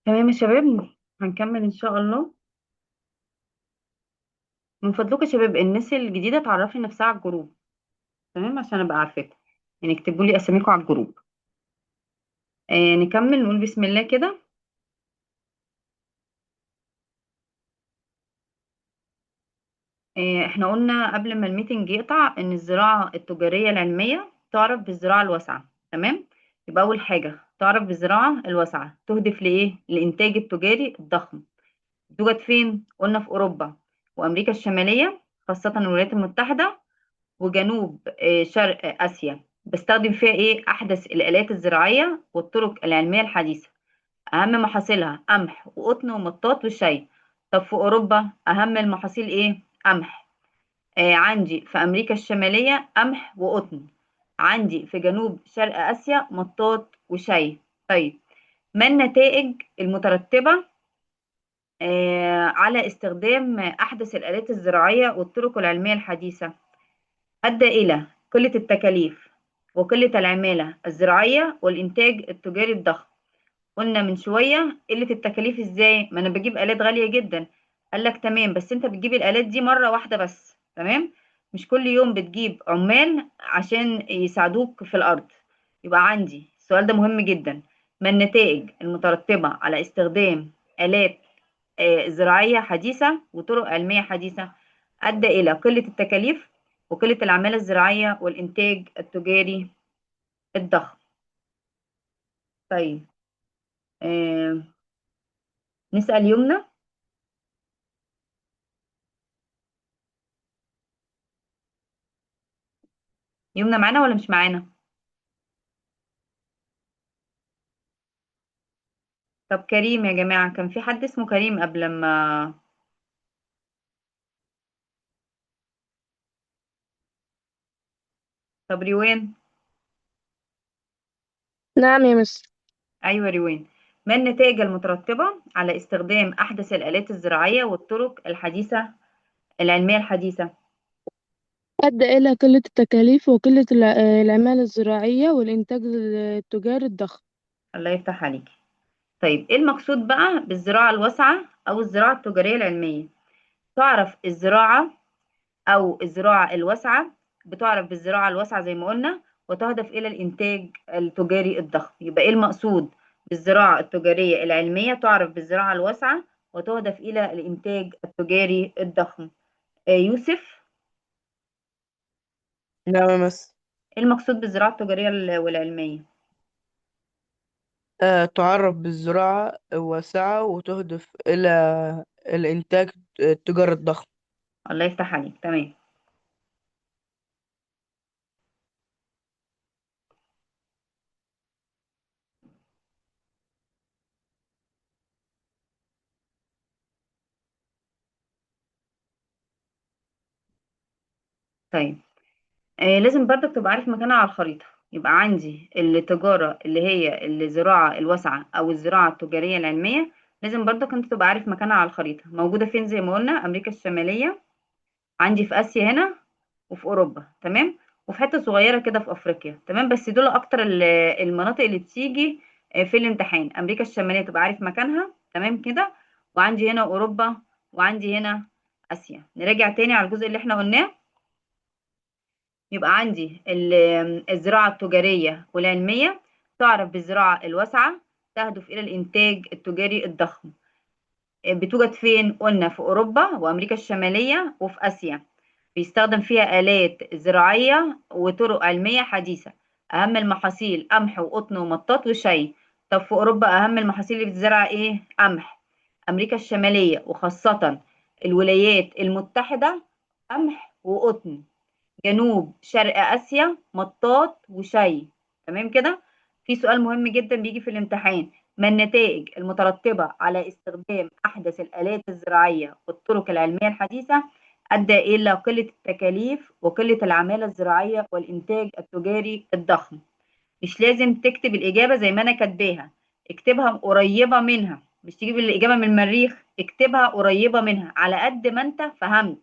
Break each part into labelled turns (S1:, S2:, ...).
S1: تمام يا شباب، هنكمل ان شاء الله. من فضلكم يا شباب، الناس الجديدة تعرفي نفسها على ال group، تمام؟ عشان ابقى عارفاكم، يعني اكتبوا لي اساميكم على ال group. نكمل نقول بسم الله كده. احنا قلنا قبل ما ال meeting يقطع ان الزراعة التجارية العلمية تعرف بالزراعة الواسعة، تمام؟ يبقى اول حاجة تعرف بالزراعة الواسعة تهدف لايه؟ للانتاج التجاري الضخم. توجد فين؟ قلنا في اوروبا وامريكا الشمالية، خاصة الولايات المتحدة، وجنوب شرق اسيا. بستخدم فيها ايه؟ احدث الالات الزراعية والطرق العلمية الحديثة. اهم محاصيلها قمح وقطن ومطاط وشاي. طب في اوروبا اهم المحاصيل ايه؟ قمح. عندي في امريكا الشمالية قمح وقطن. عندي في جنوب شرق اسيا مطاط وشاي. طيب ما النتائج المترتبة على استخدام احدث الالات الزراعية والطرق العلمية الحديثة؟ أدى إلى قلة التكاليف وقلة العمالة الزراعية والإنتاج التجاري الضخم. قلنا من شوية قلة التكاليف إزاي؟ ما أنا بجيب آلات غالية جدا. قال لك تمام، بس أنت بتجيب الآلات دي مرة واحدة بس، تمام؟ مش كل يوم بتجيب عمال عشان يساعدوك في الأرض. يبقى عندي السؤال ده مهم جدا، ما النتائج المترتبة على استخدام آلات زراعية حديثة وطرق علمية حديثة؟ أدى إلى قلة التكاليف وقلة العمالة الزراعية والإنتاج التجاري الضخم. طيب آه، نسأل يمنى. يمنى معانا ولا مش معانا؟ طب كريم يا جماعة، كان في حد اسمه كريم قبل ما... طب روان.
S2: نعم يا مس.
S1: أيوة روان، ما النتائج المترتبة على استخدام أحدث الآلات الزراعية والطرق الحديثة العلمية الحديثة؟
S2: أدى إلى قلة التكاليف وقلة العمالة الزراعية والإنتاج التجاري الضخم.
S1: الله يفتح عليك. طيب ايه المقصود بقى بالزراعة الواسعة أو الزراعة التجارية العلمية؟ تعرف الزراعة أو الزراعة الواسعة، بتعرف بالزراعة الواسعة زي ما قلنا، وتهدف إلى الإنتاج التجاري الضخم. يبقى إيه المقصود بالزراعة التجارية العلمية؟ تعرف بالزراعة الواسعة وتهدف إلى الإنتاج التجاري الضخم. يوسف،
S3: نعم يا مس.
S1: إيه المقصود بالزراعة التجارية والعلمية؟
S3: تعرف بالزراعة الواسعة وتهدف إلى الإنتاج التجاري الضخم.
S1: الله يفتح عليك، تمام. طيب لازم برضك تبقى عارف مكانها على الخريطة. يبقى عندي التجارة اللي هي الزراعة الواسعة أو الزراعة التجارية العلمية، لازم برضك انت تبقى عارف مكانها على الخريطة، موجودة فين؟ زي ما قلنا أمريكا الشمالية، عندي في آسيا هنا، وفي أوروبا، تمام، وفي حتة صغيرة كده في أفريقيا، تمام. بس دول أكتر المناطق اللي بتيجي في الامتحان. أمريكا الشمالية تبقى عارف مكانها، تمام كده، وعندي هنا أوروبا، وعندي هنا آسيا. نراجع تاني على الجزء اللي احنا قلناه. يبقى عندي الزراعة التجارية والعلمية تعرف بالزراعة الواسعة، تهدف إلى الإنتاج التجاري الضخم. بتوجد فين؟ قلنا في أوروبا وأمريكا الشمالية وفي آسيا. بيستخدم فيها آلات زراعية وطرق علمية حديثة. أهم المحاصيل قمح وقطن ومطاط وشاي. طب في أوروبا أهم المحاصيل اللي بتزرع إيه؟ قمح. أمريكا الشمالية وخاصة الولايات المتحدة قمح وقطن. جنوب شرق آسيا مطاط وشاي، تمام كده. في سؤال مهم جدا بيجي في الامتحان، ما النتائج المترتبة على استخدام أحدث الآلات الزراعية والطرق العلمية الحديثة؟ أدى إلى قلة التكاليف وقلة العمالة الزراعية والإنتاج التجاري الضخم. مش لازم تكتب الإجابة زي ما أنا كاتباها، اكتبها قريبة منها، مش تجيب الإجابة من المريخ، اكتبها قريبة منها على قد ما أنت فهمت.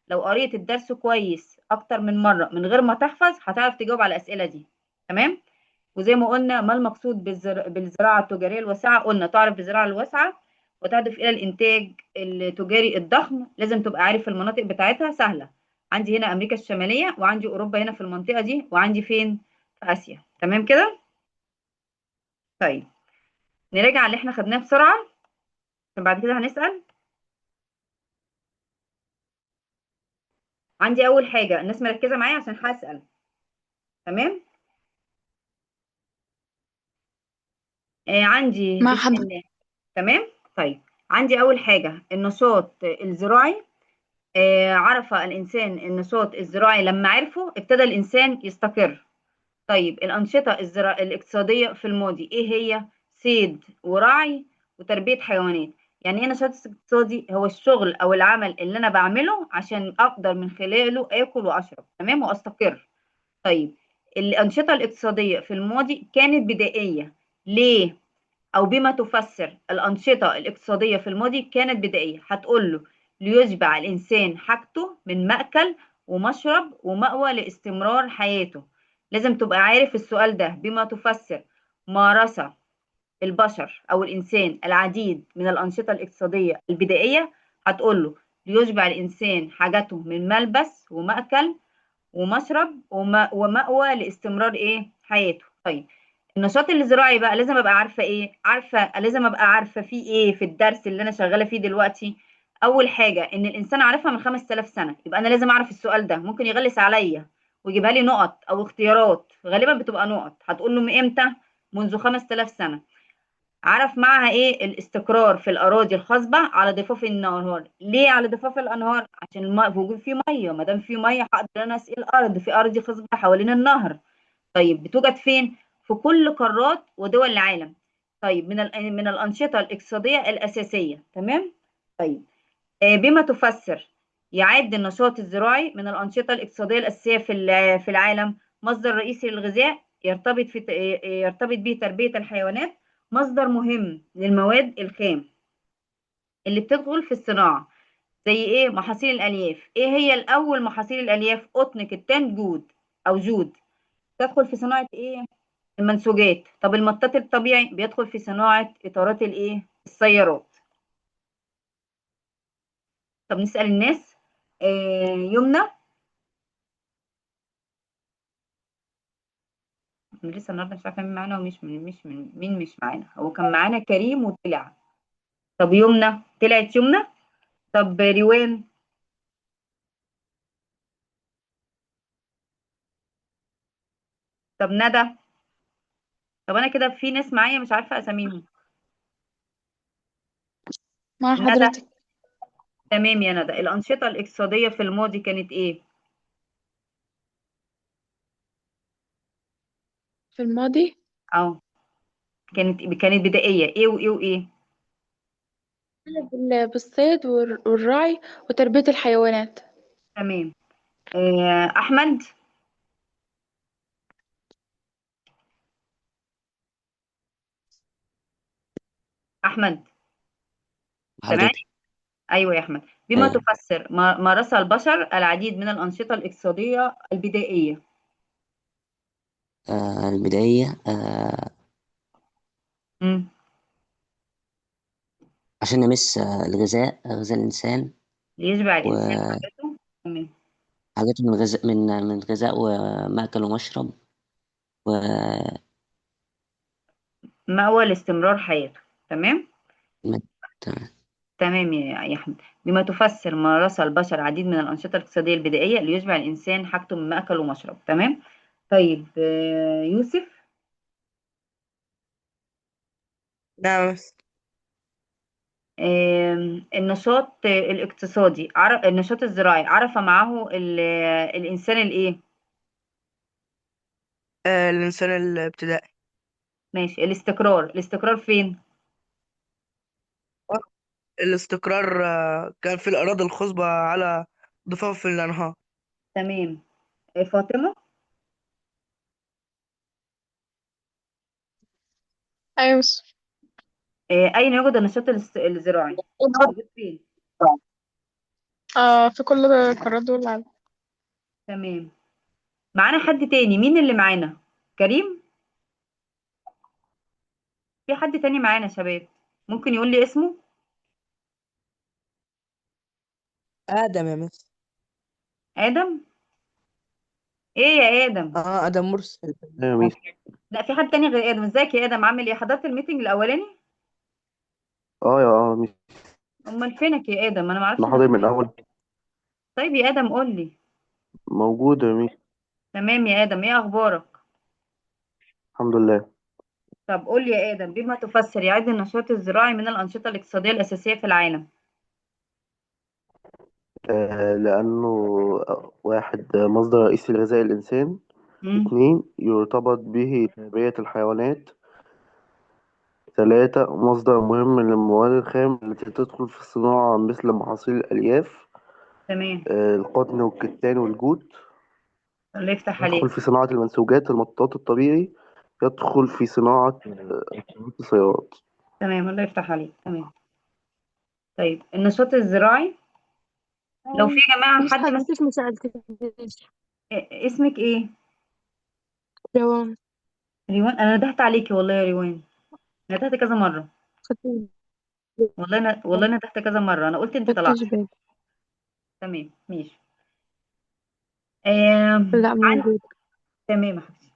S1: لو قريت الدرس كويس أكتر من مرة من غير ما تحفظ هتعرف تجاوب على الأسئلة دي، تمام. وزي ما قلنا ما المقصود بالزراعة التجارية الواسعة؟ قلنا تعرف بالزراعة الواسعة وتهدف إلى الإنتاج التجاري الضخم. لازم تبقى عارف المناطق بتاعتها سهلة. عندي هنا أمريكا الشمالية، وعندي أوروبا هنا في المنطقة دي، وعندي فين؟ في آسيا. تمام كده؟ طيب نراجع اللي احنا خدناه بسرعة عشان بعد كده هنسأل. عندي أول حاجة، الناس مركزة معايا عشان هسأل. تمام؟ عندي
S4: مع
S1: بسم
S4: حضرتك.
S1: الله. تمام؟ طيب عندي أول حاجة النشاط الزراعي. عرف الإنسان النشاط الزراعي، لما عرفه ابتدى الإنسان يستقر. طيب الأنشطة الاقتصادية في الماضي إيه هي؟ صيد ورعي وتربية حيوانات. يعني إيه نشاط اقتصادي؟ هو الشغل أو العمل اللي أنا بعمله عشان أقدر من خلاله آكل وأشرب، تمام، وأستقر. طيب الأنشطة الاقتصادية في الماضي كانت بدائية. ليه؟ أو بما تفسر الأنشطة الاقتصادية في الماضي كانت بدائية؟ هتقول له ليشبع الإنسان حاجته من مأكل ومشرب ومأوى لاستمرار حياته. لازم تبقى عارف السؤال ده، بما تفسر مارس البشر أو الإنسان العديد من الأنشطة الاقتصادية البدائية؟ هتقول له ليشبع الإنسان حاجته من ملبس ومأكل ومشرب ومأوى لاستمرار إيه؟ حياته. طيب النشاط الزراعي بقى لازم ابقى عارفه ايه؟ عارفه لازم ابقى عارفه فيه ايه في الدرس اللي انا شغاله فيه دلوقتي. اول حاجه ان الانسان عارفها من 5000 سنه، يبقى انا لازم اعرف السؤال ده، ممكن يغلس عليا ويجيبها لي نقط او اختيارات، غالبا بتبقى نقط. هتقول له من امتى؟ منذ 5000 سنه. عرف معها ايه؟ الاستقرار في الاراضي الخصبه على ضفاف الانهار. ليه على ضفاف الانهار؟ عشان الماء موجود فيه ميه، ما دام فيه ميه هقدر انا اسقي الارض، في ارض خصبه حوالين النهر. طيب بتوجد فين؟ في كل قارات ودول العالم. طيب من الأنشطة الاقتصادية الأساسية. تمام؟ طيب بما تفسر يعد النشاط الزراعي من الأنشطة الاقتصادية الأساسية في العالم، مصدر رئيسي للغذاء، يرتبط به تربية الحيوانات، مصدر مهم للمواد الخام اللي بتدخل في الصناعة. زي ايه؟ محاصيل الألياف. ايه هي الأول محاصيل الألياف؟ قطن، كتان، جود أو جود. تدخل في صناعة ايه؟ المنسوجات. طب المطاط الطبيعي بيدخل في صناعة إطارات الايه؟ السيارات. طب نسأل الناس. يمنى، أنا لسه النهارده مش عارفة مين معانا ومش من مش من مين مش معانا. هو كان معانا كريم وطلع. طب يمنى طلعت يمنى. طب روان. طب ندى. طب انا كده في ناس معايا مش عارفة اساميهم.
S4: مع
S1: ندى.
S4: حضرتك.
S1: تمام يا ندى. الأنشطة الاقتصادية في الماضي كانت ايه؟
S4: في الماضي
S1: اه كانت بدائية ايه وايه وايه؟
S4: بالصيد والرعي وتربية الحيوانات.
S1: تمام. احمد. احمد سامعني؟
S5: حضرتك.
S1: ايوه يا احمد. بما
S5: ايوه.
S1: تفسر مارس البشر العديد من الأنشطة الاقتصادية البدائية؟
S5: البداية عشان نمس الغذاء، غذاء الإنسان
S1: ليشبع الإنسان
S5: وحاجات
S1: حاجته. تمام.
S5: من غذاء، من غذاء ومأكل ومشرب و
S1: مأوى لاستمرار حياته. تمام.
S5: تمام.
S1: تمام يا أحمد. بما تفسر مارس البشر العديد من الأنشطة الاقتصادية البدائية ليشبع الإنسان حاجته من مأكل ومشرب. تمام. طيب يوسف.
S3: نعم.
S1: النشاط الاقتصادي النشاط الزراعي عرف معه الإنسان الإيه؟
S3: الإنسان الابتدائي.
S1: ماشي. الاستقرار فين؟
S3: الاستقرار كان في الأراضي الخصبة على ضفاف الأنهار.
S1: تمام. فاطمة.
S4: أيوة مس.
S1: أين يوجد النشاط الزراعي؟ موجود فين؟
S4: في كل قارات دول العالم.
S1: تمام. معانا حد تاني؟ مين اللي معانا؟ كريم؟ في حد تاني معانا يا شباب ممكن يقول لي اسمه؟
S3: آدم يا مس.
S1: آدم؟ ايه يا آدم؟
S3: اه، آدم مرسل.
S6: ايوه يا ميس.
S1: لا، في حد تاني غير آدم. ازيك يا آدم، عامل ايه؟ حضرت ال meeting الأولاني؟
S6: اه يا ميس.
S1: امال فينك يا آدم؟ انا معرفش
S6: انا
S1: انت
S6: حاضر من
S1: فين.
S6: الاول.
S1: طيب يا آدم قول لي.
S6: موجود يا ميس.
S1: تمام يا آدم، ايه اخبارك؟
S6: الحمد لله.
S1: طب قول لي يا آدم، بما تفسر يعد النشاط الزراعي من الأنشطة الاقتصادية الأساسية في العالم؟
S6: لانه واحد، مصدر رئيسي لغذاء الانسان.
S1: مم.
S6: اتنين، يرتبط به تربية الحيوانات. ثلاثة، مصدر مهم للمواد الخام التي تدخل في الصناعة مثل محاصيل الألياف،
S1: تمام.
S6: القطن والكتان والجوت.
S1: الله يفتح
S6: يدخل
S1: عليك.
S6: في صناعة المنسوجات، المطاط الطبيعي. يدخل في صناعة السيارات.
S1: تمام، الله يفتح عليك. تمام. طيب النشاط الزراعي، لو في يا جماعة
S2: بس
S1: حد مثلا.
S2: حضرتك ما سألتنيش.
S1: اسمك ايه؟
S2: روان.
S1: ريوان؟ انا ندهت عليكي والله يا ريوان، ندهت كذا مرة.
S2: خدت
S1: والله انا، والله ندهت كذا مرة، انا قلت انت
S2: خدتش
S1: طلعتي.
S2: بالي.
S1: تمام ماشي.
S2: لا،
S1: عن...
S2: موجود.
S1: تمام يا حبيبتي،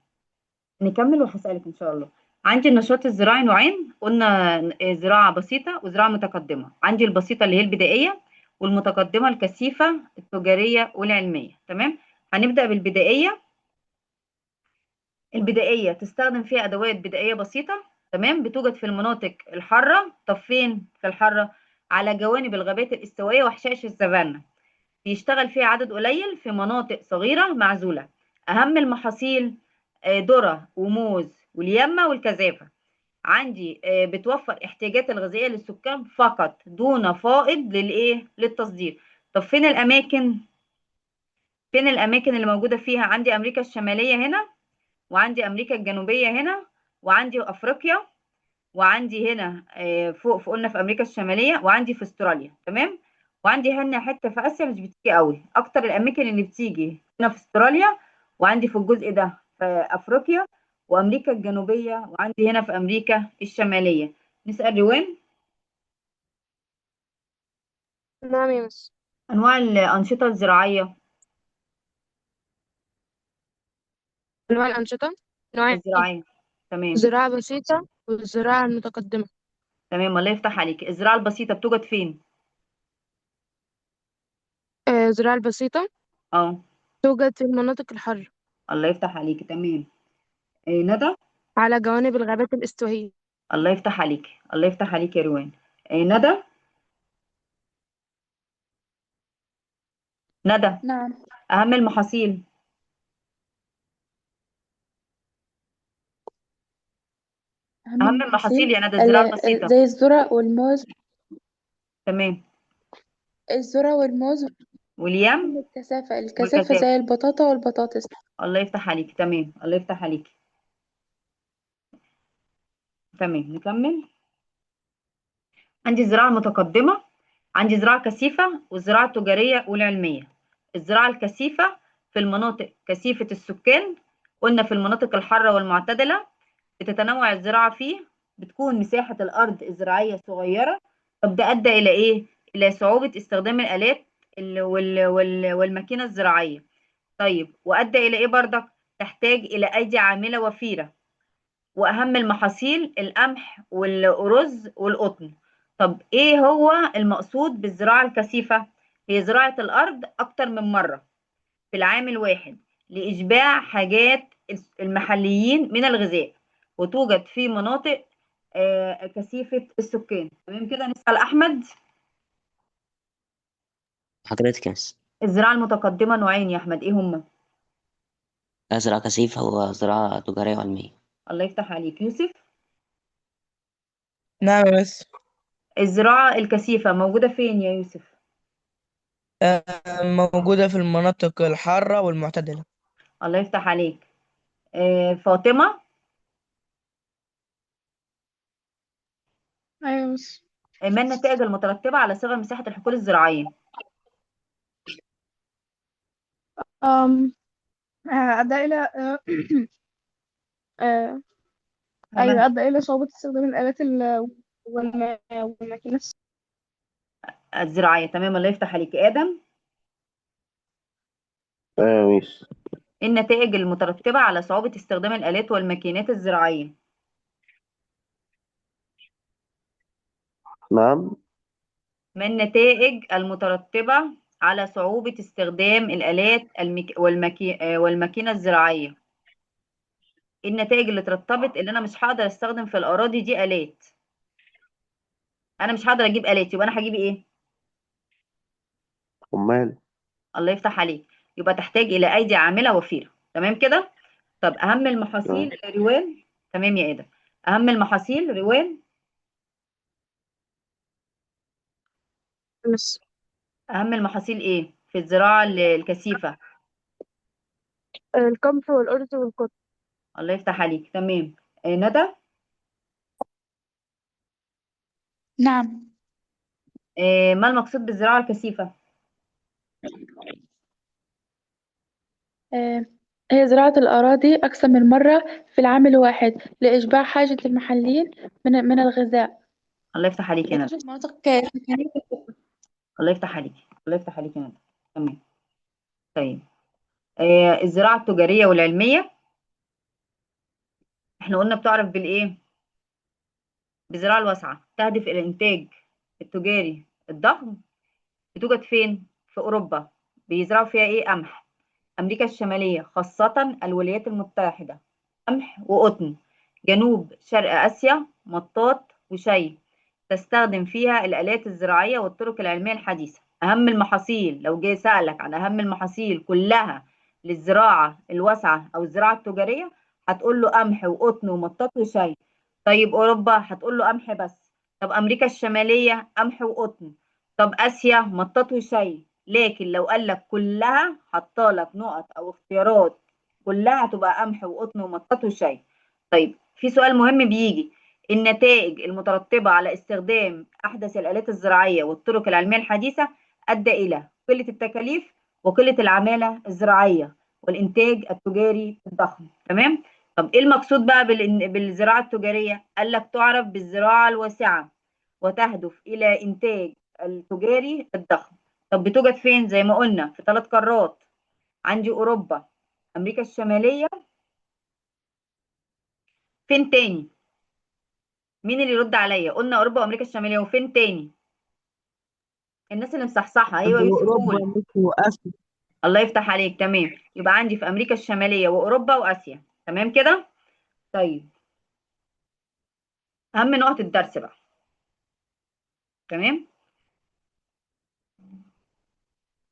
S1: نكمل وهسألك إن شاء الله. عندي النشاط الزراعي نوعين قلنا، زراعة بسيطة وزراعة متقدمة. عندي البسيطة اللي هي البدائية، والمتقدمة الكثيفة التجارية والعلمية. تمام. هنبدأ بالبدائية. البدائية تستخدم فيها أدوات بدائية بسيطة. تمام. بتوجد في المناطق الحارة. طب فين في الحارة؟ على جوانب الغابات الاستوائية وحشائش السافانا. بيشتغل فيها عدد قليل في مناطق صغيرة معزولة. أهم المحاصيل ذرة وموز واليمة والكزافة. عندي بتوفر احتياجات الغذائية للسكان فقط دون فائض للإيه؟ للتصدير. طب فين الأماكن؟ فين الأماكن اللي موجودة فيها؟ عندي أمريكا الشمالية هنا، وعندي أمريكا الجنوبية هنا، وعندي أفريقيا، وعندي هنا فوق في قلنا في أمريكا الشمالية، وعندي في أستراليا. تمام. وعندي هنا حتة في آسيا مش بتيجي قوي. أكتر الأماكن اللي بتيجي هنا في أستراليا، وعندي في الجزء ده في أفريقيا وأمريكا الجنوبية، وعندي هنا في أمريكا الشمالية. نسأل روان.
S2: نعم يا مس.
S1: أنواع الأنشطة الزراعية.
S2: أنواع الأنشطة نوعين:
S1: الزراعية. تمام.
S2: زراعة بسيطة والزراعة المتقدمة.
S1: تمام، الله يفتح عليك. الزراعة البسيطة بتوجد فين؟
S2: الزراعة البسيطة
S1: اه.
S2: توجد في المناطق الحارة
S1: الله يفتح عليك. تمام. إيه ندى؟
S2: على جوانب الغابات الاستوائية.
S1: الله يفتح عليك. الله يفتح عليك يا روان. إيه ندى؟ ندى.
S4: نعم.
S1: أهم المحاصيل.
S4: أهم
S1: أهم المحاصيل
S4: المحاصيل
S1: يا ندى، الزراعة البسيطة.
S4: زي الذرة والموز.
S1: تمام.
S4: الذرة والموز.
S1: واليم.
S4: والكثافة، الكثافة
S1: والكثافة.
S4: زي البطاطا والبطاطس.
S1: الله يفتح عليك. تمام، الله يفتح عليك. تمام نكمل. عندي الزراعة المتقدمة، عندي زراعة كثيفة، والزراعة التجارية والعلمية. الزراعة الكثيفة في المناطق كثيفة السكان، قلنا في المناطق الحارة والمعتدلة، بتتنوع الزراعة فيه، بتكون مساحة الأرض الزراعية صغيرة. طب ده أدى إلى إيه؟ إلى صعوبة استخدام الآلات والماكينة الزراعية. طيب وأدى إلى إيه برضك؟ تحتاج إلى أيدي عاملة وفيرة. وأهم المحاصيل القمح والأرز والقطن. طب إيه هو المقصود بالزراعة الكثيفة؟ هي زراعة الأرض أكتر من مرة في العام الواحد لإشباع حاجات المحليين من الغذاء، وتوجد في مناطق كثيفة السكان. تمام كده. نسأل أحمد.
S5: حضرتك يا مس.
S1: الزراعة المتقدمة نوعين يا أحمد، إيه هما؟
S5: زراعة كثيفة وزراعة تجارية وعلمية.
S1: الله يفتح عليك. يوسف.
S3: نعم يا مس.
S1: الزراعة الكثيفة موجودة فين يا يوسف؟
S3: موجودة في المناطق الحارة والمعتدلة.
S1: الله يفتح عليك. فاطمة.
S4: أيوة مس.
S1: ما النتائج المترتبة على صغر مساحة الحقول الزراعية؟
S4: أم أدى إلى
S1: تمام.
S7: أيوة، أدى إلى صعوبة استخدام الآلات والماكينات.
S1: الزراعية، تمام، الله يفتح عليك آدم.
S6: أيوة يا ميس.
S1: إيه النتائج المترتبة على صعوبة استخدام الآلات والماكينات الزراعية؟
S6: نعم.
S1: ما النتائج المترتبة على صعوبة استخدام الآلات والماكينة الزراعية؟ إيه النتائج اللي ترتبت اللي أنا مش هقدر أستخدم في الأراضي دي آلات؟ أنا مش هقدر أجيب آلات، يبقى أنا هجيب إيه؟
S6: عمال.
S1: الله يفتح عليك، يبقى تحتاج إلى أيدي عاملة وفيرة. تمام كده؟ طب أهم
S6: تمام.
S1: المحاصيل روان. تمام يا آدم. أهم المحاصيل روان.
S2: مس
S1: أهم المحاصيل إيه في الزراعة الكثيفة؟
S2: القمح والأرز والقطن.
S1: الله يفتح عليك، تمام. ندى.
S4: نعم.
S1: ما المقصود بالزراعة الكثيفة؟
S4: آه، هي زراعة الأراضي أكثر من مرة في العام الواحد لإشباع حاجة المحليين من الغذاء.
S1: الله يفتح عليك يا ندى.
S4: وتوجد مناطق سكنية.
S1: الله يفتح عليك، الله يفتح عليك يا ندى. تمام. طيب الزراعة التجارية والعلمية احنا قلنا بتعرف بالإيه؟ بالزراعة الواسعة، تهدف إلى الإنتاج التجاري الضخم. بتوجد فين؟ في أوروبا، بيزرعوا فيها إيه؟ قمح. أمريكا الشمالية خاصة الولايات المتحدة، قمح وقطن. جنوب شرق آسيا، مطاط وشاي. تستخدم فيها الآلات الزراعية والطرق العلمية الحديثة. أهم المحاصيل، لو جه سألك عن أهم المحاصيل كلها للزراعة الواسعة أو الزراعة التجارية، هتقول له قمح وقطن ومطاط وشاي. طيب أوروبا هتقول له قمح بس. طب أمريكا الشمالية قمح وقطن. طب آسيا مطاط وشاي. لكن لو قال لك كلها، حطالك نقط أو اختيارات كلها هتبقى قمح وقطن ومطاط وشاي. طيب في سؤال مهم بيجي، النتائج المترتبة على استخدام أحدث الآلات الزراعية والطرق العلمية الحديثة أدى إلى قلة التكاليف وقلة العمالة الزراعية والإنتاج التجاري الضخم. تمام؟ طب إيه المقصود بقى بالزراعة التجارية؟ قال لك تعرف بالزراعة الواسعة وتهدف إلى إنتاج التجاري الضخم. طب بتوجد فين؟ زي ما قلنا في 3 قارات، عندي أوروبا، أمريكا الشمالية، فين تاني؟ مين اللي يرد عليا؟ قلنا أوروبا وأمريكا الشمالية، وفين تاني؟ الناس اللي مصحصحة. أيوة يوسف
S3: أوروبا
S1: قول.
S3: وآسيا.
S1: الله يفتح عليك، تمام. يبقى عندي في أمريكا الشمالية وأوروبا وآسيا. تمام كده؟ طيب أهم نقط الدرس بقى. تمام؟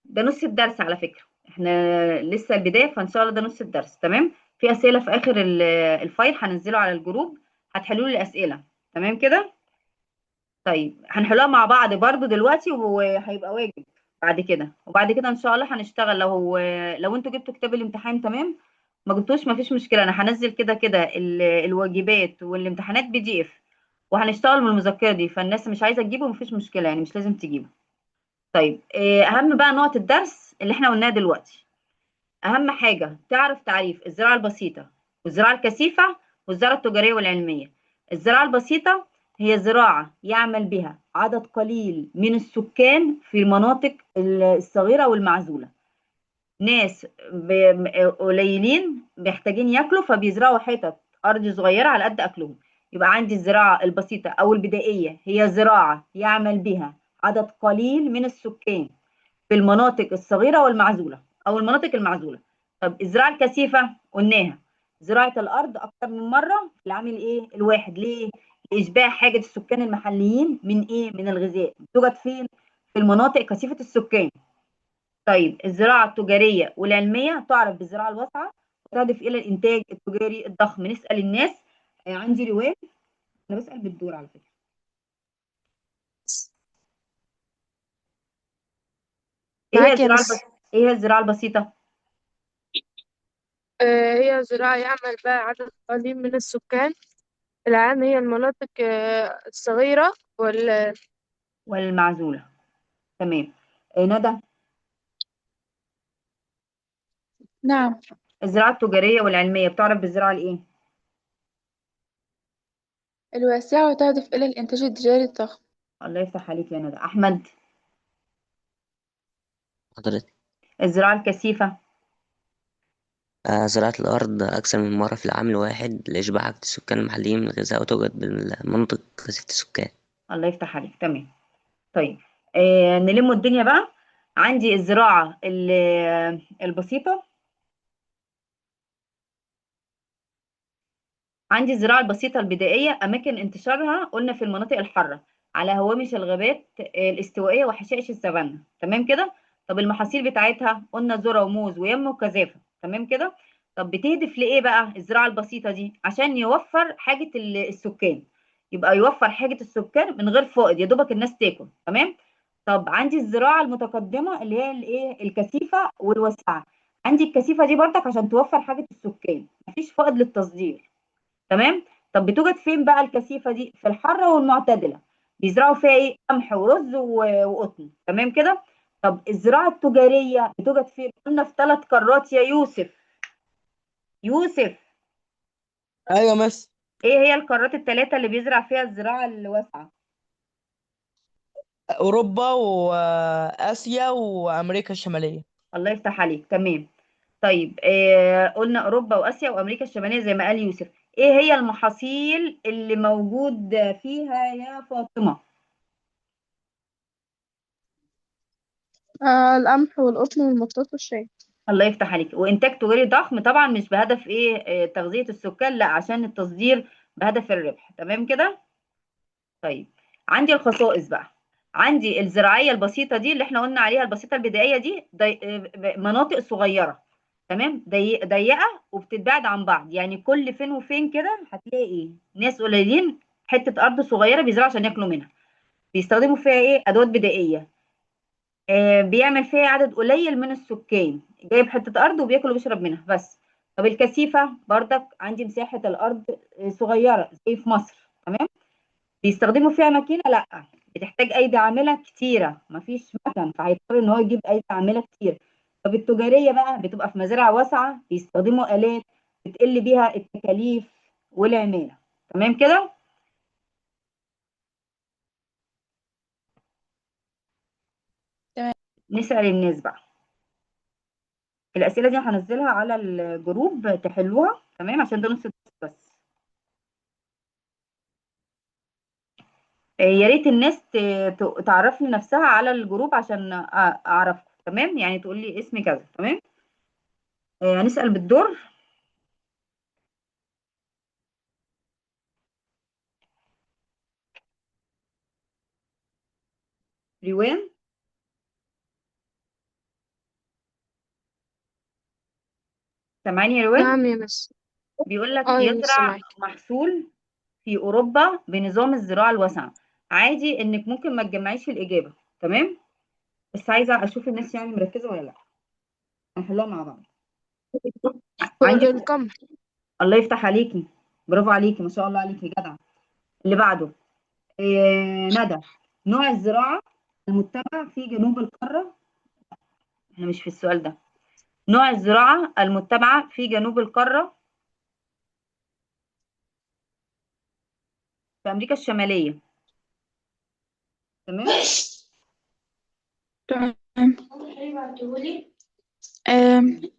S1: ده نص الدرس على فكرة، احنا لسه البداية، فإن شاء الله ده نص الدرس. تمام؟ في أسئلة في آخر ال file هنزله على ال group، هتحلوا لي الأسئلة. تمام كده؟ طيب هنحلوها مع بعض برضو دلوقتي، وهيبقى واجب بعد كده، وبعد كده إن شاء الله هنشتغل. لو انتوا جبتوا كتاب الامتحان تمام، ما جبتوش مفيش مشكلة، أنا هنزل كده كده الواجبات والامتحانات PDF، وهنشتغل من المذكرة دي، فالناس مش عايزة تجيبه مفيش مشكلة، يعني مش لازم تجيبه. طيب أهم بقى نقط الدرس اللي احنا قلناها دلوقتي. أهم حاجة تعرف تعريف الزراعة البسيطة والزراعة الكثيفة والزراعة التجارية والعلمية. الزراعة البسيطة هي زراعة يعمل بها عدد قليل من السكان في المناطق الصغيرة والمعزولة. ناس قليلين محتاجين ياكلوا، فبيزرعوا حتت أرض صغيرة على قد أكلهم. يبقى عندي الزراعة البسيطة أو البدائية هي زراعة يعمل بها عدد قليل من السكان في المناطق الصغيرة والمعزولة أو المناطق المعزولة. طب الزراعة الكثيفة قلناها زراعة الأرض أكتر من مرة في العام الإيه؟ الواحد. ليه؟ لإشباع حاجة السكان المحليين من إيه؟ من الغذاء. توجد فين؟ في المناطق كثيفة السكان. طيب الزراعة التجارية والعلمية تعرف بالزراعة الواسعة وتهدف إلى الإنتاج التجاري الضخم. نسأل الناس. عندي رواية، أنا بسأل بالدور على فكرة. إيه هي
S2: معاك يا
S1: الزراعة
S2: مس.
S1: إيه هي الزراعة البسيطة؟
S2: هي زراعة يعمل بها عدد قليل من السكان العام، هي المناطق الصغيرة
S1: والمعزولة. تمام. ندى.
S4: نعم.
S1: الزراعة التجارية والعلمية بتعرف بالزراعة الإيه؟
S4: الواسعة وتهدف إلى الإنتاج التجاري الضخم.
S1: الله يفتح عليك يا ندى. احمد،
S5: حضرتك.
S1: الزراعة الكثيفة.
S5: زراعة الأرض أكثر من مرة في العام الواحد لإشباع حاجة السكان المحليين من الغذاء، وتوجد بالمناطق كثيفة السكان.
S1: الله يفتح عليك، تمام. طيب نلم الدنيا بقى. عندي الزراعة البسيطة، عندي الزراعة البسيطة البدائية، أماكن انتشارها قلنا في المناطق الحارة على هوامش الغابات الاستوائية وحشائش السافانا، تمام كده. طب المحاصيل بتاعتها قلنا ذرة وموز ويم وكزافة، تمام كده. طب بتهدف لإيه بقى الزراعة البسيطة دي؟ عشان يوفر حاجة السكان، يبقى يوفر حاجة السكان من غير فائض، يا دوبك الناس تاكل، تمام. طب عندي الزراعة المتقدمة اللي هي الايه؟ الكثيفة والواسعة. عندي الكثيفة دي برضك عشان توفر حاجة السكان، مفيش فائض للتصدير، تمام. طب بتوجد فين بقى الكثيفة دي؟ في الحارة والمعتدلة، بيزرعوا فيها ايه؟ قمح ورز وقطن، تمام كده. طب الزراعة التجارية بتوجد فين؟ قلنا في 3 قارات يا يوسف. يوسف،
S3: ايوه مس.
S1: ايه هي القارات الثلاثة اللي بيزرع فيها الزراعة الواسعة؟
S3: اوروبا واسيا وامريكا الشمالية.
S1: الله يفتح عليك، تمام. طيب قلنا اوروبا واسيا وامريكا الشمالية زي ما قال يوسف. ايه هي المحاصيل اللي موجود فيها يا فاطمة؟
S2: القمح والقطن والمطاط والشاي.
S1: الله يفتح عليك. وانتاج تجاري ضخم طبعا، مش بهدف ايه؟ تغذية السكان، لا عشان التصدير بهدف الربح، تمام كده. طيب عندي الخصائص بقى، عندي الزراعية البسيطة دي اللي احنا قلنا عليها، البسيطة البدائية دي، مناطق صغيرة، تمام، ضيقة وبتتبعد عن بعض، يعني كل فين وفين كده هتلاقي ايه؟ ناس قليلين، حتة أرض صغيرة بيزرعوا عشان ياكلوا منها، بيستخدموا فيها ايه؟ أدوات بدائية، بيعمل فيها عدد قليل من السكان، جايب حتة أرض وبياكل وبيشرب منها بس. طب الكثيفة برضك عندي مساحة الأرض صغيرة زي في مصر، تمام، بيستخدموا فيها ماكينة؟ لا، بتحتاج أيدي عاملة كتيرة، مفيش مكن، فهيضطر إن هو يجيب أيدي عاملة كتير. طب التجارية بقى بتبقى في مزارع واسعة، بيستخدموا آلات بتقل بيها التكاليف والعمالة، تمام كده.
S4: تمام.
S1: نسأل الناس بقى الأسئلة دي، هنزلها على الجروب تحلوها، تمام، عشان ده نص الدرس بس. يا ريت الناس تعرفني نفسها على الجروب عشان أعرفكم، تمام، يعني تقول لي اسمي كذا، تمام. هنسأل بالدور. ريوان، سامعاني يا روان؟
S2: نعم يا مس.
S1: بيقول لك
S2: اه يا مس
S1: يزرع
S2: سامعاك.
S1: محصول في أوروبا بنظام الزراعة الواسعة. عادي إنك ممكن ما تجمعيش الإجابة، تمام، بس عايزة أشوف الناس يعني مركزة ولا لأ، هنحلها مع بعض. عندي
S2: القمح.
S1: الله يفتح عليكي، برافو عليكي، ما شاء الله عليكي، جدعة. اللي بعده ندى، نوع الزراعة المتبع في جنوب القارة، احنا مش في السؤال ده. نوع الزراعة المتبعة في جنوب القارة في أمريكا الشمالية، تمام.
S4: تمام.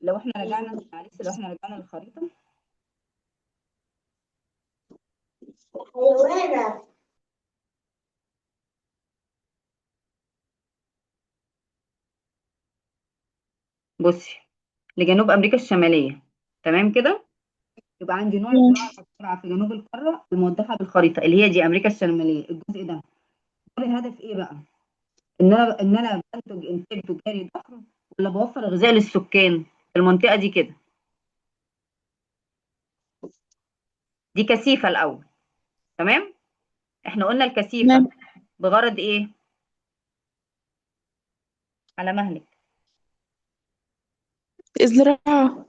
S1: لو احنا رجعنا، معلش، لو احنا رجعنا للخريطة، بصي لجنوب أمريكا الشمالية، تمام كده. يبقى عندي نوع الزراعة المتبعة في جنوب القارة الموضحة بالخريطة اللي هي دي أمريكا الشمالية، الجزء ده. طب الهدف إيه بقى؟ إن أنا بنتج إنتاج تجاري ضخم ولا بوفر غذاء للسكان في المنطقة دي كده؟ دي كثيفة الأول، تمام؟ إحنا قلنا الكثيفة
S4: تمام.
S1: بغرض إيه؟ على مهلك.
S4: الزراعة.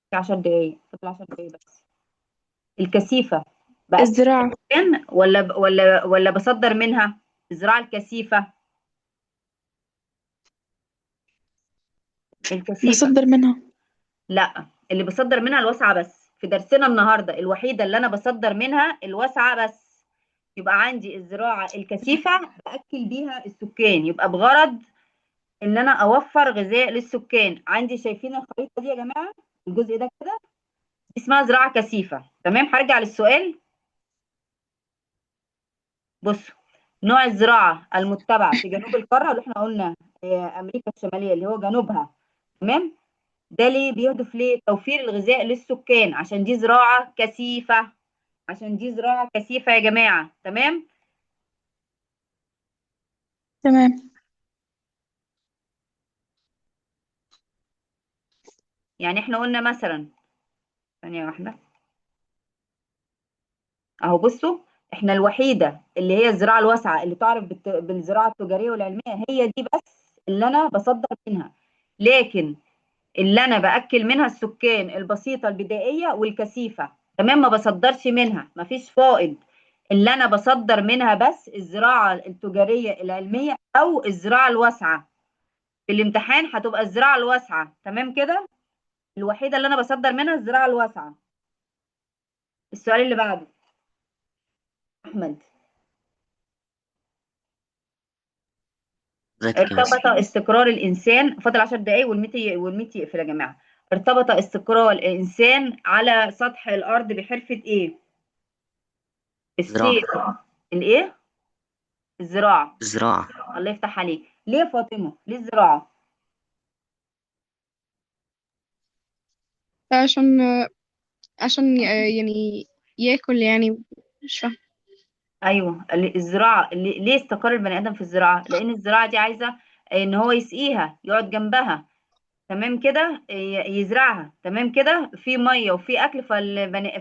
S1: في 10 دقايق، فاضل 10 دقايق بس. الكثيفة بقى
S4: الزراعة.
S1: ولا بصدر منها؟ الزراعة الكثيفة. الكثيفة.
S4: بصدر منها.
S1: لا، اللي بصدر منها الواسعة بس. في درسنا النهارده الوحيدة اللي انا بصدر منها الواسعة بس. يبقى عندي الزراعة الكثيفة باكل بيها السكان، يبقى بغرض ان انا اوفر غذاء للسكان. عندي شايفين الخريطة دي يا جماعة؟ الجزء ده كده اسمها زراعة كثيفة. تمام، هرجع للسؤال. بصوا، نوع الزراعة المتبع في جنوب القارة اللي احنا قلنا امريكا الشمالية اللي هو جنوبها، تمام؟ ده ليه بيهدف ليه؟ توفير الغذاء للسكان، عشان دي زراعة كثيفة، عشان دي زراعة كثيفة يا جماعة. تمام؟
S4: تمام.
S1: يعني احنا قلنا مثلا، ثانية واحدة اهو، بصوا احنا الوحيدة اللي هي الزراعة الواسعة اللي تعرف بالزراعة التجارية والعلمية، هي دي بس اللي انا بصدر منها، لكن اللي انا باكل منها السكان البسيطة البدائية والكثيفة، تمام، ما بصدرش منها، مفيش فائض. اللي انا بصدر منها بس الزراعة التجارية العلمية او الزراعة الواسعة. في الامتحان هتبقى الزراعة الواسعة، تمام كده؟ الوحيدة اللي انا بصدر منها الزراعة الواسعة. السؤال اللي بعده احمد.
S5: حضرتك يا مس.
S1: ارتبط استقرار الانسان، فاضل 10 دقايق والميت يقفل يا جماعة. ارتبط استقرار الانسان على سطح الارض بحرفه ايه؟
S5: زراعة.
S1: الصيد. الايه؟ الزراعة.
S5: الزراعة.
S1: الله يفتح عليك. ليه يا فاطمة؟ ليه الزراعة؟
S7: عشان عشان يعني ياكل، يعني مش فاهم.
S1: ايوه، الزراعة. ليه استقر البني ادم في الزراعة؟ لان الزراعة دي عايزه ان هو يسقيها، يقعد جنبها، تمام كده، يزرعها، تمام كده، في مية وفي اكل،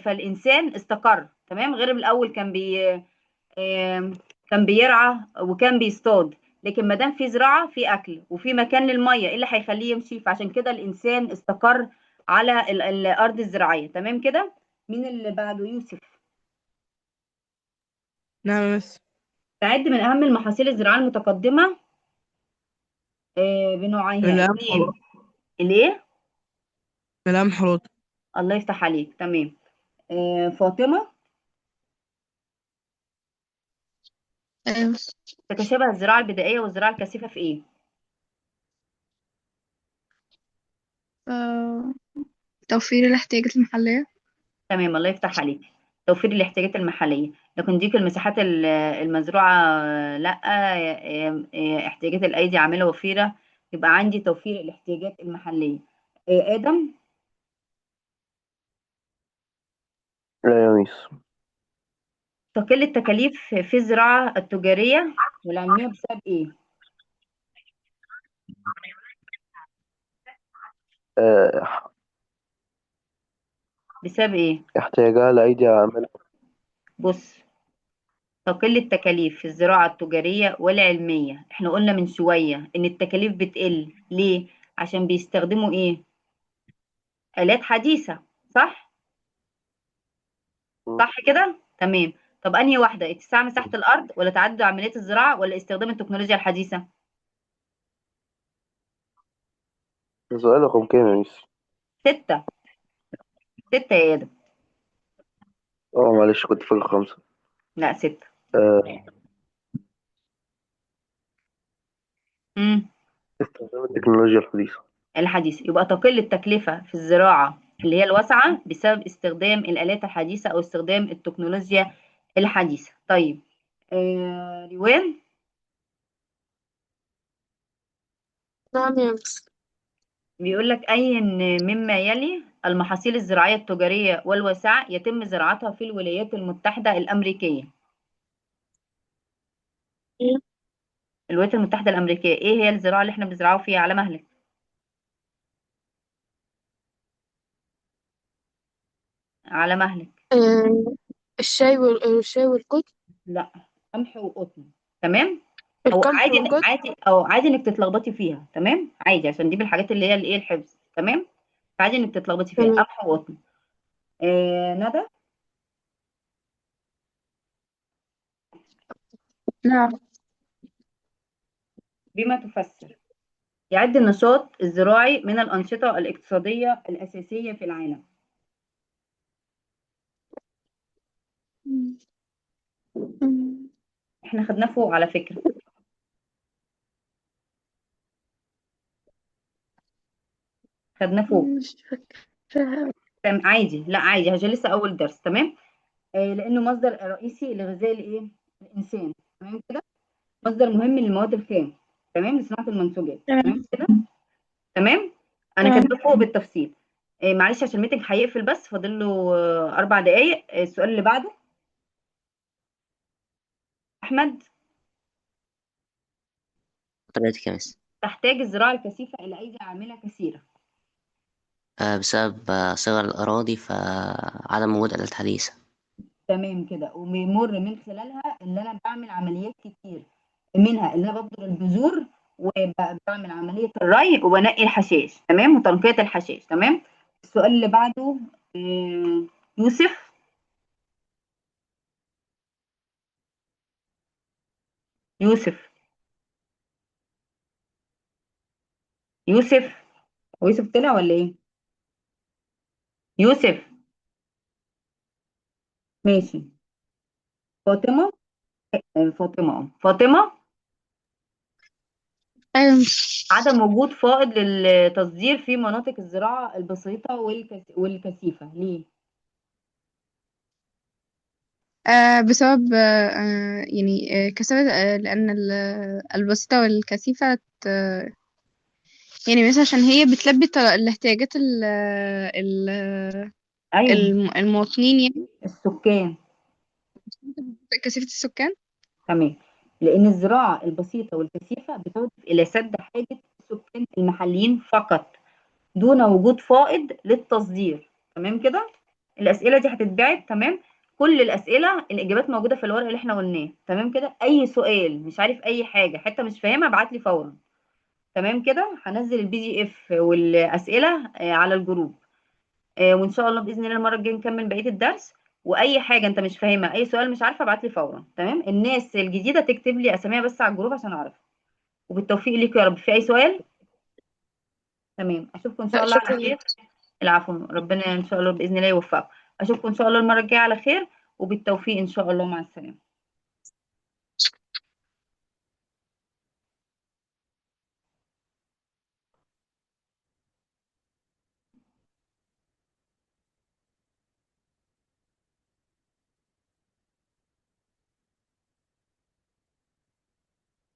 S1: فالانسان استقر، تمام. غير الاول كان آم، كان بيرعى وكان بيصطاد، لكن ما دام في زراعة في اكل وفي مكان للمية، ايه اللي هيخليه يمشي؟ فعشان كده الانسان استقر على الارض الزراعية، تمام كده. مين اللي بعده؟ يوسف.
S3: نعم يا مس.
S1: تعد من اهم المحاصيل الزراعية المتقدمة بنوعيها
S3: القمح
S1: اثنين.
S3: والقطن.
S1: الايه؟
S3: القمح والقطن.
S1: الله يفتح عليك، تمام. فاطمة.
S7: أيوة.
S1: تتشابه الزراعة البدائية والزراعة الكثيفة في ايه؟
S7: آه، توفير الاحتياجات المحلية.
S1: تمام، الله يفتح عليك. توفير الاحتياجات المحلية، لكن ديك المساحات المزروعة لا، احتياجات الأيدي عاملة وفيرة، يبقى عندي توفير الاحتياجات المحلية. آدم.
S6: لا يا ميس.
S1: تقل التكاليف في الزراعة التجارية والعلمية بسبب ايه؟
S6: آه،
S1: بسبب ايه؟
S6: احتياجها لأيدي عاملة.
S1: بص، تقل التكاليف في الزراعة التجارية والعلمية، احنا قلنا من شوية ان التكاليف بتقل ليه؟ عشان بيستخدموا ايه؟ آلات حديثة، صح؟ صح كده؟ تمام. طب انهي واحدة؟ اتساع مساحة الأرض، ولا تعدد عمليات الزراعة، ولا استخدام التكنولوجيا الحديثة؟
S6: سؤال رقم كام يا ميس؟
S1: 6. 6 يا آدم.
S6: اه معلش، كنت فاكر 5.
S1: لا، 6.
S6: آه،
S1: امم
S6: استخدام التكنولوجيا الحديثة.
S1: الحديث. يبقى تقل التكلفة في الزراعة اللي هي الواسعة بسبب استخدام الآلات الحديثة أو استخدام التكنولوجيا الحديثة. طيب روان.
S2: نعم يا مس.
S1: بيقول لك أي مما يلي المحاصيل الزراعية التجارية والواسعة يتم زراعتها في الولايات المتحدة الأمريكية؟ الولايات المتحدة الأمريكية إيه هي الزراعة اللي إحنا بنزرعها فيها؟ على مهلك، على مهلك.
S2: آه، الشاي والقطن.
S1: لا، قمح وقطن. تمام. او
S2: القمح
S1: عادي،
S2: والقطن.
S1: عادي، او عادي انك تتلخبطي فيها، تمام، عادي، عشان دي من الحاجات اللي هي الايه، الحفظ، تمام، فعادي انك تتلخبطي فيها.
S2: تمام.
S1: قمح وقطن. ندى.
S4: نعم.
S1: بما تفسر يعد النشاط الزراعي من الأنشطة الاقتصادية الأساسية في العالم؟
S4: مم. مم.
S1: احنا خدناه فوق على فكرة، خدناه فوق.
S4: مش فاكرة.
S1: تمام عادي، لا عادي عشان لسه اول درس. تمام. لانه مصدر رئيسي لغذاء الايه؟ الانسان. تمام كده. مصدر مهم للمواد الخام، تمام، لصناعة المنسوجات. تمام
S4: تمام.
S1: كده. تمام. انا
S4: تمام.
S1: كاتبه فوق بالتفصيل. معلش عشان ال meeting هيقفل، بس فاضل له 4 دقايق. السؤال اللي بعده احمد.
S5: طريقة كمس.
S1: تحتاج الزراعة الكثيفة الى ايدي عامله كثيرة.
S5: بسبب صغر الأراضي فعدم وجود آلات حديثة.
S1: تمام كده. وبيمر من خلالها ان انا بعمل عمليات كتير، منها ان انا ببذر البذور وبعمل عملية الري وبنقي الحشائش. تمام، وتنقيه الحشائش. تمام. السؤال اللي بعده يوسف. يوسف. يوسف. هو يوسف طلع ولا ايه؟ يوسف. ماشي. فاطمة. فاطمة. فاطمة.
S7: أيوة.
S1: عدم وجود فائض للتصدير في مناطق الزراعة البسيطة والكثيفة، ليه؟
S7: بسبب يعني كثافة، لأن البسيطة والكثيفة يعني مثلا عشان هي بتلبي الاحتياجات ال
S1: ايوه
S7: المواطنين يعني.
S1: السكان.
S7: كثافة السكان.
S1: تمام. لأن الزراعة البسيطة والكثيفة بتهدف إلى سد حاجة السكان المحليين فقط دون وجود فائض للتصدير. تمام كده. الأسئلة دي هتتبعت. تمام. كل الأسئلة الإجابات موجودة في الورق اللي احنا قلناه. تمام كده. أي سؤال مش عارف أي حاجة، حتى مش فاهمها، ابعت لي فورا. تمام كده. هنزل ال PDF والأسئلة على الجروب. وإن شاء الله بإذن الله المرة الجاية نكمل بقية الدرس. وأي حاجة أنت مش فاهمها، أي سؤال مش عارفة، ابعت لي فورا. تمام. الناس الجديدة تكتب لي أساميها بس على الجروب عشان أعرفها. وبالتوفيق ليكم يا رب. في أي سؤال؟ تمام. أشوفكم إن شاء
S2: لا،
S1: الله على
S2: شكرا.
S1: خير. العفو. ربنا إن شاء الله بإذن الله يوفقكم. أشوفكم إن شاء الله المرة الجاية على خير، وبالتوفيق إن شاء الله. مع السلامة.